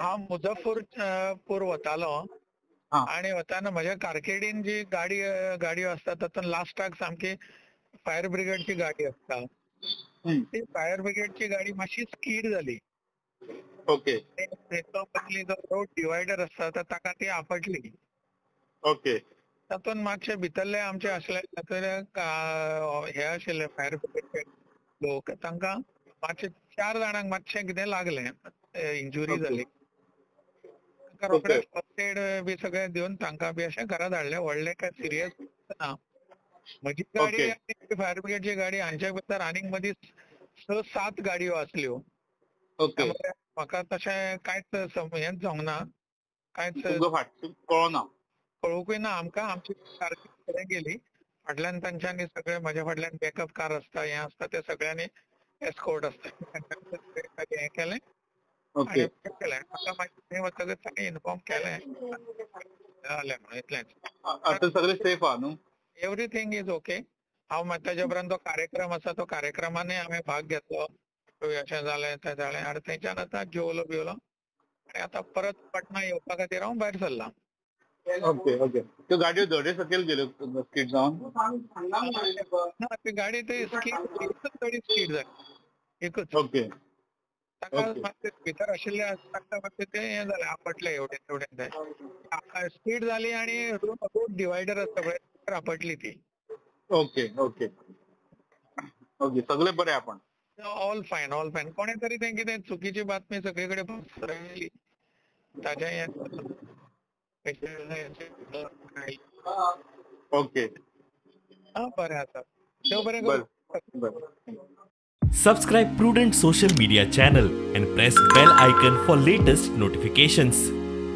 हांव मुजफ्फरपूर वतालो आनी वताना म्हज्या कारकिर्दीन जी गाडी गाडयो आसता तातूंत लास्टाक सामकी फायर ब्रिगेडची गाडी आसता. ती फायर ब्रिगेडची गाडी मातशी स्कीड जाली. ओके. तो पयलीं जो रोड डिवायडर आसता ताका ती आपटली. ओके. तातूंत मातशे भितरले आमचे आसले तातूंत हे आशिल्ले फायर ब्रिगेडचे लोक, तांकां मातशे 4 जाणांक मातशें कितें लागलें, इंजुरी जाली. तांकां रोखडे फर्स्ट एड बी सगळें दिवन तांकां बी अशें घरा धाडलें. व्हडलें काय सिरियस ना. म्हजी गाडी आनी फायर ब्रिगेडची गाडी हांच्या भितर आनीक मदीं 6-7 गाडयो आसल्यो. ओके. म्हाका तशें कांयच हेंच जावंक ना, कांयच कळना, कळूंकूय ना आमकां. आमची सारकी फुडें गेली, फाटल्यान तांच्यांनी सगळें म्हज्या फाटल्यान बॅकअप कार आसता, हें आसता, ते सगळ्यांनी एस्कोर्ट आसता, हें केलें आनी केलें. म्हाका मागीर थंय वतकच तांणी इन्फॉर्म केलें जालें म्हणून, इतलेंच. आतां सगळें सेफ आहा न्हू? Everything is okay. हांव ताज्या उपरांत तो कार्यक्रम आसा तो कार्यक्रमानूय हांवें भाग घेतलो. अशें जालें तें जालें आनी थंयच्यान आतां जेवलो बिवलो आनी आतां परत पटना येवपा खातीर हांव भायर सरलां. Okay okay. त्यो गाडयो धडे सकयल गेल्यो स्कीड जावन? ना, ती गाडी ती स्कीड, एकच गाडी स्कीड जाली, एकच. ओके. ताका मातशें भितर आशिल्ले ताका मातशें तें हें जालें, आपटलें हेवटेन तेवटेन, तें स्कीड जाली आनी रोड डिवायडर आसता पळय ताचेर आपटली ती. Okay okay okay. सगळे बरे आपण? All fine, all fine. कोणे तरी तें कितें चुकीची बातमी सगळे कडेन पसरयली ताजें हें. ओके. आं, बरें आसा, देव बरें करूं. Subscribe Prudent Social Media channel and press bell icon for latest notifications.